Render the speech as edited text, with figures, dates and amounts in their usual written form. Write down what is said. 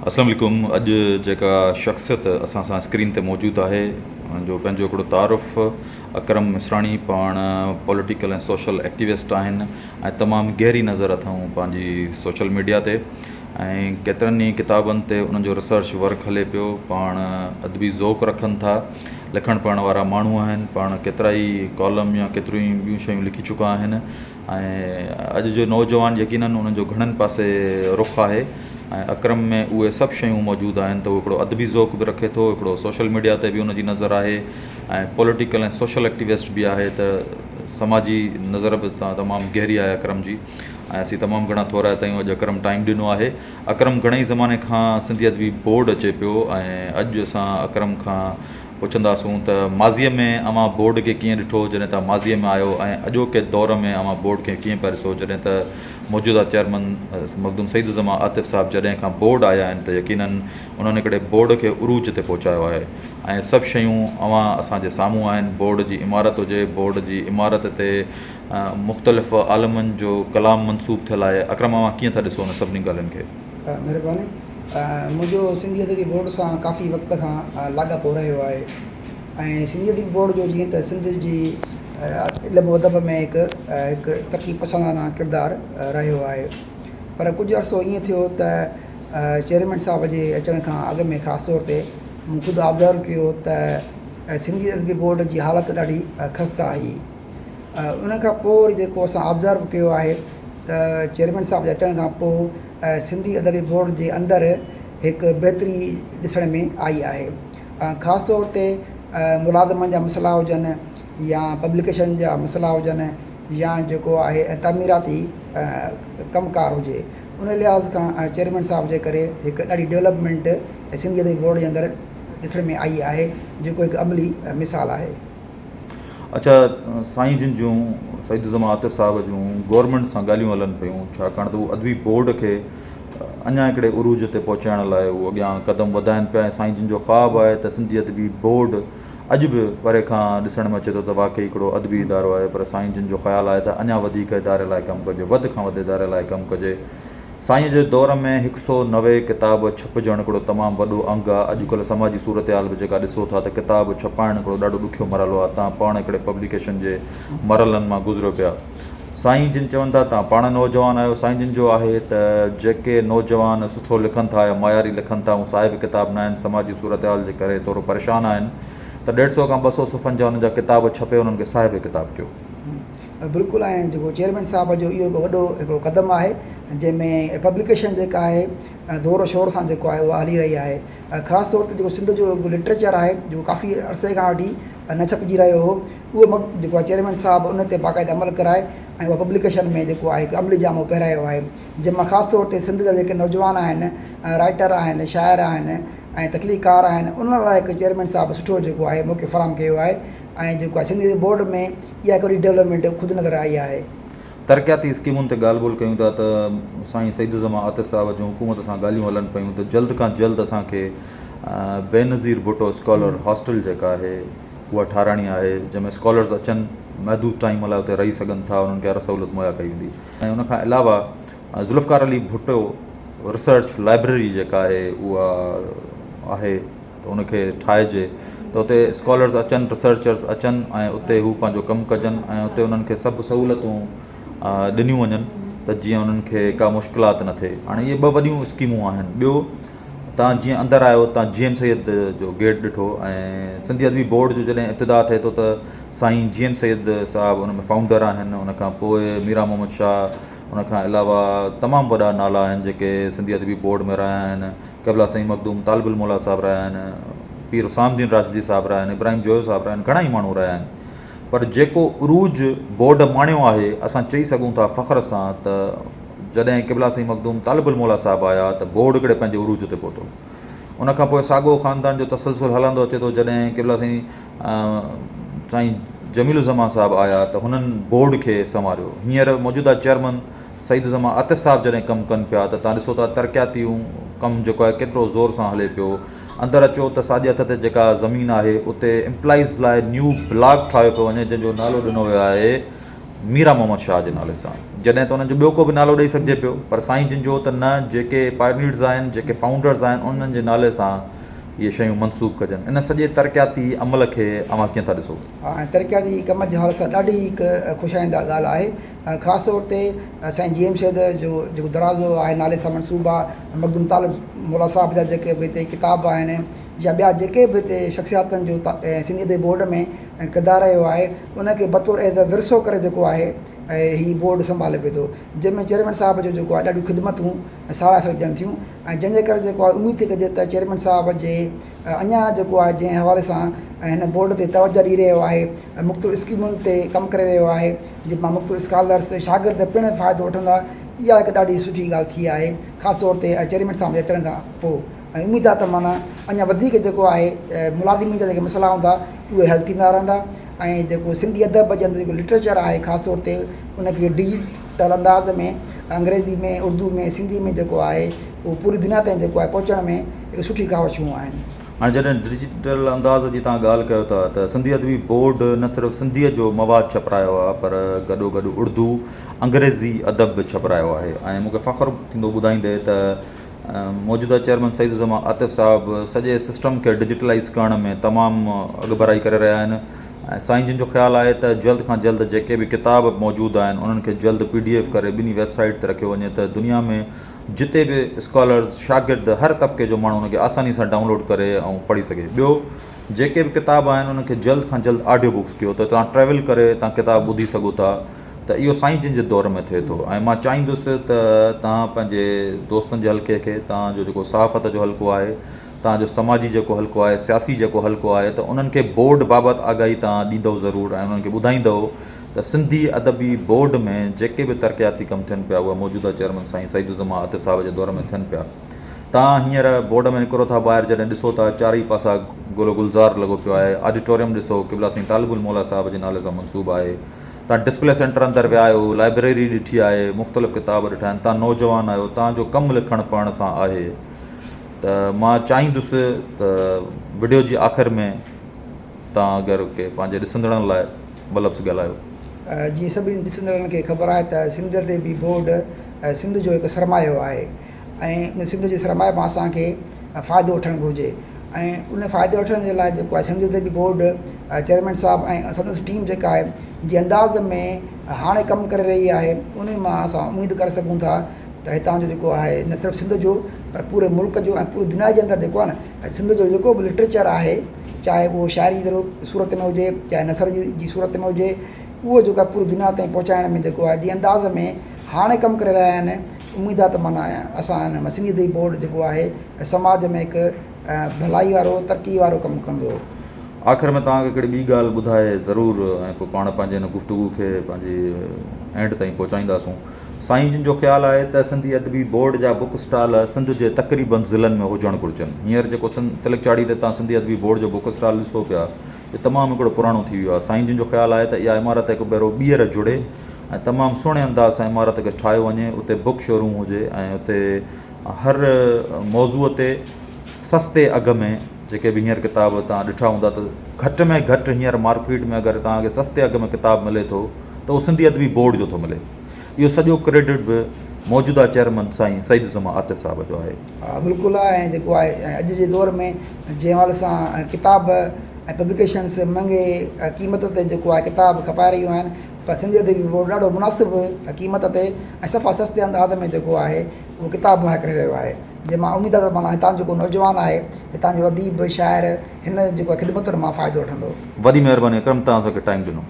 اسلام عليڪم اڄ جيڪا شخصيت اسان سان اسڪرين تي موجود آهي ان جو پنهنجو هڪڙو تعارف اڪرم مصراڻي پاڻ پوليٽيڪل ۽ سوشل ايڪٽيوسٽ آهن ۽ تمام گهري نظر اٿئون پنهنجي سوشل ميڊيا تي ۽ ڪيترن ئي ڪتابن تي انهن جو ريسرچ ورڪ هلي پيو پاڻ ادبي ذوق رکن ٿا لکڻ پڙهڻ وارا ماڻهو آهن پاڻ ڪيترا ئي ڪالم يا ڪيتريون ئي ٻيون شيون لکي چڪا آهن ۽ اڄ جو نوجوان يقينن انهن جو گهڻن پاسي رخ آهي ۽ اڪرم ۾ اهي سڀ شيون موجود آهن ته هو هڪڙو ادبي ذوق به رکي ٿو هڪڙو سوشل ميڊيا تي به ان جي نظر آهي ۽ پوليٽيڪل ۽ سوشل ايڪٽيوسٽ به آهي ته سماجي نظر به تمام گهري آهي اڪرم جي ۽ اسين تمام گهڻا ٿورائتا آهيون اڄ اڪرم ٽائيم ڏنو آهي اڪرم گهڻي زماني کان سنڌي ادبي بورڊ اچي پيو ۽ اڄ اسان اڪرم کان پڇنداسون ته ماضيء ۾ اوهان بورڊ کي ڪيئن ڏٺو جڏهن توهان ماضيء ۾ آيو ۽ اڄوڪي دور ۾ اوهان بورڊ کي ڪيئن پيا ڏسو جڏهن ته موجوده چيئرمن مخدوم سعيد الزمان عاطف صاحب جڏهن کان بورڊ آيا آهن ته يقينن انهن هڪڙي بورڊ کي عروج تي پهچايو آهي ۽ سڀ شيون اوهان اسان جي سامهون آهن بورڊ جي عمارت هجي بورڊ جي عمارت تي مختلف عالمن جو ڪلام منسوب ٿيل آهي اڪرم اوهان ڪيئن ٿا ڏسو انهن سڀني ڳالهين کي؟ مهرباني. منهنجو سنڌي ادبي بورڊ سان ڪافي وقت کان لاڳاپو رهيو آهي ۽ سنڌي ادبي بورڊ جو جيئن ته سنڌ جي علم و ادب ۾ هڪ هڪ ترقي پسندانه ڪردار رهيو آهي پر ڪجهه عرصو ائين ٿيو ته چيئرمين صاحب جي اچڻ کان اڳ ۾ خاص طور تي مون خود آبزرو ڪيو ته سنڌي ادبي بورڊ جي حالت ڏاڍي خسته هئي ان کان پوء وري جيڪو اسان آبزرو ڪيو آهي ته چيئرمين صاحب جي اچڻ کان پوء سنڌي ادبي بورڊ جي اندر هڪ بهتري ڏسڻ ۾ آئي آهي خاص طور تي ملازمن جا مسئلا هجن يا پبليڪيشن جا مسئلا هجن يا جيڪو آهي تعميراتي ڪم ڪار هجي ان لحاظ کان چيئرمين صاحب جي ڪري هڪ ڏاڍي ڊولپمينٽ سنڌي ادبي بورڊ جي اندر ڏسڻ ۾ آئي آهي جيڪو هڪ عملي مثال آهي. اڇا سائين جن جون سعيد الزمان عاطف صاحب جون گورنمينٽ سان ڳالهيون هلن پيون ڇاڪاڻ ته هو ادبي بورڊ کي اڃا هڪڙي عروج تي پهچائڻ لاء هو اڳيان قدم وڌائن پيا ۽ سائين جن جو خواب آهي ته سنڌي ادبي بورڊ اڄ به پري کان ڏسڻ ۾ اچي ٿو ته واقعي هڪڙو ادبي ادارو آهي پر سائين جن جو خيال آهي ته اڃا وڌيڪ اداري لاء ڪم ڪجي وڌ کان وڌ اداري لاء ڪم ڪجي سائينء جي دور ۾ هڪ سو 90 ڪتاب ڇپجڻ هڪڙو تمام وڏو انگ آ. اڄڪلهه سماجي صورتحال به جيڪا ڏسو ٿا ته ڪتاب ڇپائڻ هڪڙو ڏاڍو ڏکيو مرحلو آ. تان پاڻ هڪڙي پبليڪيشن جي مرحلن مان گذريو پيا. سائين جن چون ٿا تان پاڻ نوجوان آهيو. سائين جن جو آهي ته جيڪي نوجوان سٺو لکن ٿا يا معياري لکن ٿا هو صاحب ڪتاب ناهن سماجي صورتحال جي ڪري ٿورو پريشان آهن ته ڏيڍ سو کان 200 صفحن جا انهن جا ڪتاب ڇپي انهن کي صاحب ڪتاب ڪيو. بلڪل ۽ جيڪو چيئرمين صاحب جو اهو هڪ وڏو هڪڙو قدم آهي جنهن ۾ پبليڪيشن جيڪا آهي زور شور سان جيڪو آهي اها هلي رهي آهي خاص طور تي جيڪو سنڌ جو لٽريچر آهي جيڪو ڪافي عرصي کان وٺي نه ڇپجي رهيو هو اهو جيڪو آهي چيئرمين صاحب ان تي باقاعده عمل ڪرائي ۽ اها پبليڪيشن ۾ جيڪو آهي هڪ عملي جامو پهرايو آهي جنهن مان خاص طور تي سنڌ جا جيڪي نوجوان آهن رائٽر آهن شاعر آهن ۽ تخليقڪار آهن انهن لاء هڪ چيئرمين صاحب سٺو جيڪو آهي موقعو فراهم ڪيو آهي ۽ جيڪو آهي سنڌ بورڊ ۾ اها هڪ وڏي ڊولپمينٽ خود نظر آئي آهي. ترقياتي اسڪيمن تي ڳالهه ٻولهه ڪيون ٿا ته سائين سعيد الزمان عاطف صاحب جون حڪومت سان ڳالهيون هلن پيون ته جلد کان جلد اسان کي بينظير ڀٽو اسڪالر هاسٽل جيڪا آهي اها ٺاراڻي آهي جنهن ۾ اسڪالرز اچن محدود ٽائيم لاء اتي رهي سگهن ٿا انهن کي هر سهولت مهيا ڪئي ويندي ۽ ان کان علاوه ذوالفقار علي ڀٽو ريسرچ لائبريري جيڪا آهي اها آهي ته ان کي ٺاهجي ته اتي اسڪالرز اچن ريسرچرز اچن ۽ اتي هو پنهنجو ڪم ڪجن ۽ اتي انهن کي سڀ سهولتون ڏنيون وڃن ته جيئن انهن کي ڪا مشڪلات نه ٿئي هاڻي اهي ٻه وڏيون اسڪيمون آهن ٻيو تان جيئن اندر آيو تان جي ايم سيد جو گيٽ ڏٺو ۽ سنڌي ادبي بورڊ جو جڏهن ابتدا ٿئي ٿو ته سائين جي ايم سيد صاحب ان ۾ فائونڊر آهن ان کان پوء ميران محمد شاهه ان کان علاوه تمام وڏا نالا آهن جيڪي سنڌي ادبي بورڊ ۾ رهيا آهن قبلا سائين مخدوم طالب الموليٰ صاحب رهيا آهن، پير حسام الدين راشدي صاحب رهيا آهن، ابراهيم جويو صاحب رهيا آهن، گهڻا ئي ماڻهو رهيا آهن پر جيڪو عروج بورڊ ماڻيو آهي اسان چئي سگهون ٿا فخر سان ته جڏهن قبلا سائين مخدوم طالب الموليٰ صاحب آيا ته بورڊ هڪڙي پنهنجي عروج تي پهتو. ان کان پوء ساڳو خاندان جو تسلسل هلندو اچي ٿو جڏهن قبلا سائين سائين جميل الزمان صاحب آيا ته هنن بورڊ کي سنواريو. هينئر موجوده چيئرمن سعيد الزمان عاطف صاحب جڏهن ڪم ڪن پيا ته تان ڏسو ٿا ترقياتي ڪم جيڪو آهي ڪيترو زور سان هلي پيو. اندر اچو ته ساڄي هٿ تي جيڪا زمين آهي اتي امپلائيز لاء نيو بلاڪ ٺاهيو پيو وڃي جنهن جو نالو ڏنو ويو آهي ميران محمد شاهه جي نالي سان جڏهن ته انهن جو ٻيو ڪو به نالو ڏئي سگهجي پيو پر سائين جن جو ته نه جيڪي پائنيئرز آهن جيڪي فائونڊرز آهن انهن جي نالي سان اهي شيون منسوب ڪجن ان سڄي ترقياتي عمل کي اوهان ڪيئن ٿا ڏسو؟ ۽ ترقياتي ڪم جي حوالي سان ڏاڍي هڪ خوش آئنده ڳالهه آهي خاص طور تي سائين جي ايم سيد جو جيڪو درازو آهي نالي سان منسوب آهي مخدوم طالب مولا صاحب جا جيڪي به هتي ڪتاب آهن يا ٻيا جيڪي به هتي شخصياتن جو سنڌي ادبي بورڊ ۾ ڪردار رهيو آهي ان کي بطور ايز اي ورثو ڪري جيڪو آهي هي بورڊ سنڀالي پئي ٿو جنهن ۾ چيئرمين صاحب جو جيڪو آهي ڏاڍيون خدمتون ساراهي سگهجن ٿيون ۽ جنهن جي ڪري جيڪو آهي اميد ٿي ڪجي ته چيئرمين صاحب جي اڃا جيڪو آهي جنهن حوالي سان هن بورڊ تي توجه ڏئي رهيو آهي ۽ مختلف اسڪيمن تي ڪم ڪري رهيو آهي جنهن مان مختلف اسڪالرس شاگرد پڻ فائدو وٺندا اها هڪ ڏاڍي سٺي ڳالهه ٿي آهي خاص طور تي چيئرمين صاحب جي اچڻ کان پوء ۽ اميد آهي ته معنيٰ اڃا وڌيڪ جيڪو آهي ملازمين جا جيڪي مسئلا هوندا اهي حل ٿيندا رهندا ۽ جيڪو سنڌي ادب جي اندر جيڪو لٽريچر آهي خاص طور تي ان کي ڊجيٽل انداز ۾ انگريزي ۾ اردو ۾ سنڌي ۾ جيڪو آهي اهو پوري دنيا تائين جيڪو آهي پهچڻ ۾ هڪ سٺي ڪاوشون آهن. هاڻي جڏهن ڊجيٽل انداز جي توهان ڳالهه ڪيو ٿا ته سنڌي ادبي بورڊ نه صرف سنڌيء جو مواد ڇپرايو آهي پر گڏوگڏ اردو، انگريزي ادب به ڇپرايو آهي ۽ مون کي فخر ٿيندو ٻڌائيندي ته موجوده چيئرمين سعيد الزمان عاطف صاحب سڄي سسٽم کي ڊجيٽلائيز ڪرڻ ۾ تمام اڳڀرائي ڪري رهيا آهن ۽ سائين جن جو خيال آهي ته جلد کان جلد جيڪي به ڪتاب موجود آهن انهن کي جلد پي ڊي ايف ڪري ٻنهي ويب سائيٽ تي رکيو وڃي ته دنيا ۾ جتي به اسڪالرز شاگرد هر طبقي جو ماڻهو ان کي آساني سان ڊائونلوڊ ڪري ۽ پڙهي سگهي ٻيو جيڪي به ڪتاب آهن انهن کي جلد کان جلد آڊيو بڪس ڪيو ته توهان ٽريول ڪري توهان ڪتاب ٻڌي سگهو ٿا ته اهو سائين جن جي دور ۾ ٿئي ٿو ۽ مان چاهيندس ته توهان پنهنجي دوستن جي حلقي کي توهان جو جيڪو صحافت جو حلقو آهي توهان جو سماجي جيڪو حلقو آهي سياسي جيڪو حلقو آهي ته انهن کي بورڊ بابت آگاهي توهان ڏيندؤ ضرور ۽ انهن کي ٻڌائيندؤ ته سنڌي ادبي بورڊ ۾ جيڪي به ترقياتي ڪم ٿين پيا اهي موجوده چيئرمين سائين سعيد الزمان عاطف صاحب جي دور ۾ ٿين پيا توهان هينئر بورڊ ۾ نڪرو ٿا ٻاهر جڏهن ڏسو ٿا چارئي پاسا گل و گلزار لڳو پيو آهي آڊيٽوريم ڏسو قبلا سائين طالب الموليٰ صاحب جي نالي سان منسوب آهي توهان ڊسپلي سينٽر اندر ويا آهيو، لائبريري ڏٺي آهي، مختلف ڪتاب ڏٺا آهن، توهان نوجوان آهيو، توهان جو ڪم لکڻ پڙهڻ سان آهي ته مان چاهيندس ته وڊيو جي آخر ۾ توهان اگر ڪي پنهنجي ڏسندڙن لاء ٻه لفظ ڳالهايو. جيئن سڀني ڏسندڙن کي خبر آهي ته سنڌ ادبي بورڊ سنڌ جو هڪ سرمايو آهي ۽ ان سنڌ جي سرمائي مان اسان کي فائدو وٺڻ گهرجي ۽ ان فائدي وٺڻ جي لاء جيڪو آهي سنڌ ادبي بورڊ چيئرمين صاحب ۽ سندس ٽيم جيڪا آهي جي انداز ۾ هاڻي ڪم ڪري رهي آهي ان مان اسان اميد ڪري سگهون ٿا ته هتان جو جيڪو آهي نه صرف سنڌ جو پر پوري ملڪ جو ۽ پوري دنيا جي اندر جيڪو آهي نه سنڌ جو جيڪو به لٽريچر آهي چاهي اهو شاعري جي صورت ۾ هجي چاهي نثر جي صورت ۾ هجي اهو جيڪو آهي پوري دنيا تائين پهچائڻ ۾ جيڪو آهي جي انداز ۾ هاڻي ڪم ڪري رهيا آهن اميد آهي ته معنيٰ اسان هن سنڌي ادبي بورڊ جيڪو آهي سماج ۾ هڪ ڀلائي وارو ترقي وارو ڪم ڪندو. آخر ۾ توهان کي هڪڙي ٻي ڳالهه ٻڌائي ضرور ۽ پوء پاڻ پنهنجي هن گفتگو کي پنهنجي اينڊ تائين پهچائينداسون. سائين جن جو خيال آهي ته سنڌي ادبي بورڊ جا بڪ اسٽال سنڌ جي تقريبن ضلعن ۾ هجڻ گهرجن. هينئر جيڪو تلڪ چاڙهي تي توهان سنڌي ادبي بورڊ جو بڪ اسٽال ڏسو پيا اهو تمام هڪڙو پراڻو ٿي ويو آهي. سائين جن جو خيال آهي ته اها عمارت هڪ ڀيرو ٻيهر جڙي ۽ تمام سهڻي انداز سان عمارت کي ٺاهيو وڃي اتي بڪ شوروم هجي ۽ اتي هر موضوع تي سستي اگهه ۾ جيڪي به هينئر ڪتاب توهان ڏٺا هوندا ته گهٽ ۾ گهٽ هينئر مارڪيٽ ۾ اگر توهان کي سستي اگهه ۾ ڪتاب ملي ٿو ته اهو سنڌي ادبي بورڊ جو ٿو ملي اهو سڄو ڪريڊٽ به موجوده چيئرمن سائين سعيد الزمان عاطف صاحب جو آهي. ها بلڪل آهي ۽ جيڪو آهي اڄ جي دور ۾ جنهن حوالي سان ڪتاب ۽ پبليڪيشنس مهنگي قيمت تي جيڪو آهي ڪتاب کپائي رهيون آهن پر سنڌي ادبي بورڊ ڏاڍو مناسب قيمت تي ۽ صفا سستي انداز ۾ جيڪو آهي اهو ڪتاب مهيا ڪري رهيو آهي جنهن مان اميد آهي ته معنيٰ هتان جيڪو نوجوان آهي هتان جو اديب شاعر هن جيڪو آهي خدمتن مان فائدو وٺندو. وڏي مهرباني اڪرم توهان اسان کي ٽائيم ڏنو.